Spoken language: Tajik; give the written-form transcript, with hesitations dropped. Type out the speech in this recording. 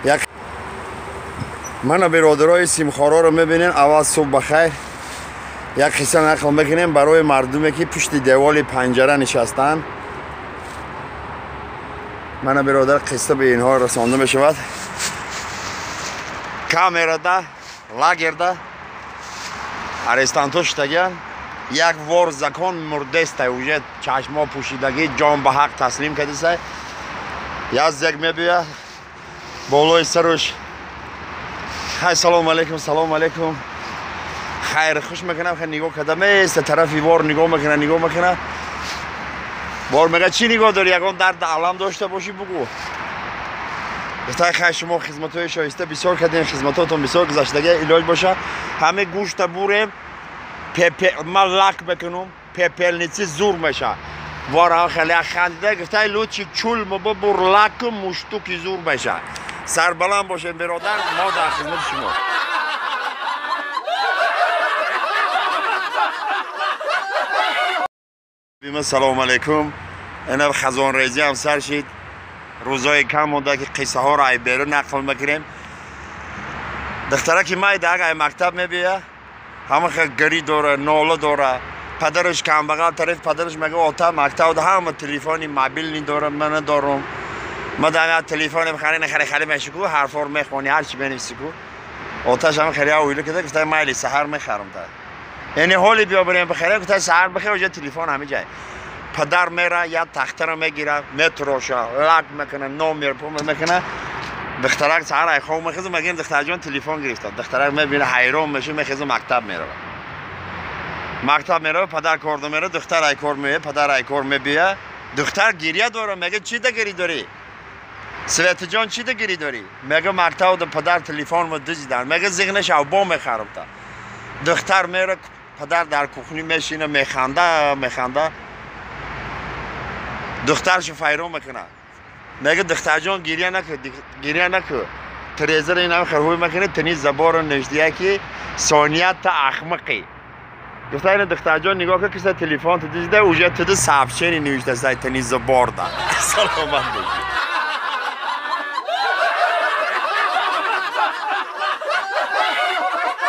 Як мана бародарои симхороро мебинен, аввал субҳ бахайр. Як қисса нақл мекунем барои мардуме ки пушти деволи панҷара нишастанд. Мана бародар қисса ба инҳо расонда мешавад. Камерада, лагерда арестантҳо шудагианд. Як вор закон мурдестай, уже чашмо пӯшидагӣ, ҷон ба ҳақ таслим кардисай. Як зек мебиёяд болои саруш. Хай, салом алейкум, салом алейкум. Хайр хуш мекунам, хай нигоҳ карда места тарафи вор нигоҳ мекуна, нигоҳ мекуна. Вор мега чӣ нигоҳ дорӣ, ягон дард алам дошта бошӣ бугӯ. Гуфта хай шумо хизматҳои шоиста бисёр кардем, хизматотон бисёр гузаштагӣ, илоҷ боша ҳаме гӯшта бурем, ман лак мекунум, пепельница зур меша. Вор хеле хандида гуфта лучше чулмо бубур лаку муштуки зур меша. Сарбаланд бошед бародар, мо дар хизмати шумо. Салом алейкум. Ина хазонрезӣ ҳам сар шид. Рӯзҳои кам монда ки қиссаҳоро ай берун нақл мекунем. Духтараки майда ай мактаб мебия, ҳама хел гарӣ дора, нола дора. Падараш камбағал тараф падараш мега ота мактаб ҳама телефони мобилни дора, ман надорум. Ма дар телефони хари хари хари мешику, ҳарфор мехони, ҳар чи менависику. Оташ ҳам хеле оила кида гуфта майли саҳар мехарам та. Яъне ҳоли биё бирем бихарем, гуфта саҳар бихар, уже телефон ҳама ҷай. Падар мера, як тахтаро мегира, метроша, лак мекуна, номер пум мекуна. Духтарак саҳар ай хоб мехеза, мегӯем духтарҷон телефон гирифта. Духтарак мебина, ҳайрон меша, мехеза мактаб мерава. Мактаб мерава, падар корда мера, духтар ай кор мея, падар ай кор мебия. Духтар гиря дора, мега чӣ да гирӣ дорӣ? Светаҷон чӣ да гирӣ дорӣ? Мега мактаб падар телефонмо дузидан. Мега зиғ нашав, бо мехарам та. Духтар мера, падар дар кухни мешина, механда, механда. Духтаршо файрон мекунад. Мега духтарҷон гиря накун, гиря накун. Трезора инам хирҳӯй мекунад, тини заборо навиштия ки сония та ахмақӣ. Гуфта ина духтарҷон нигоҳ кун, киса телефон ту дизида, уже туду сообщение навишта сай тини заборда. Саломат бошед.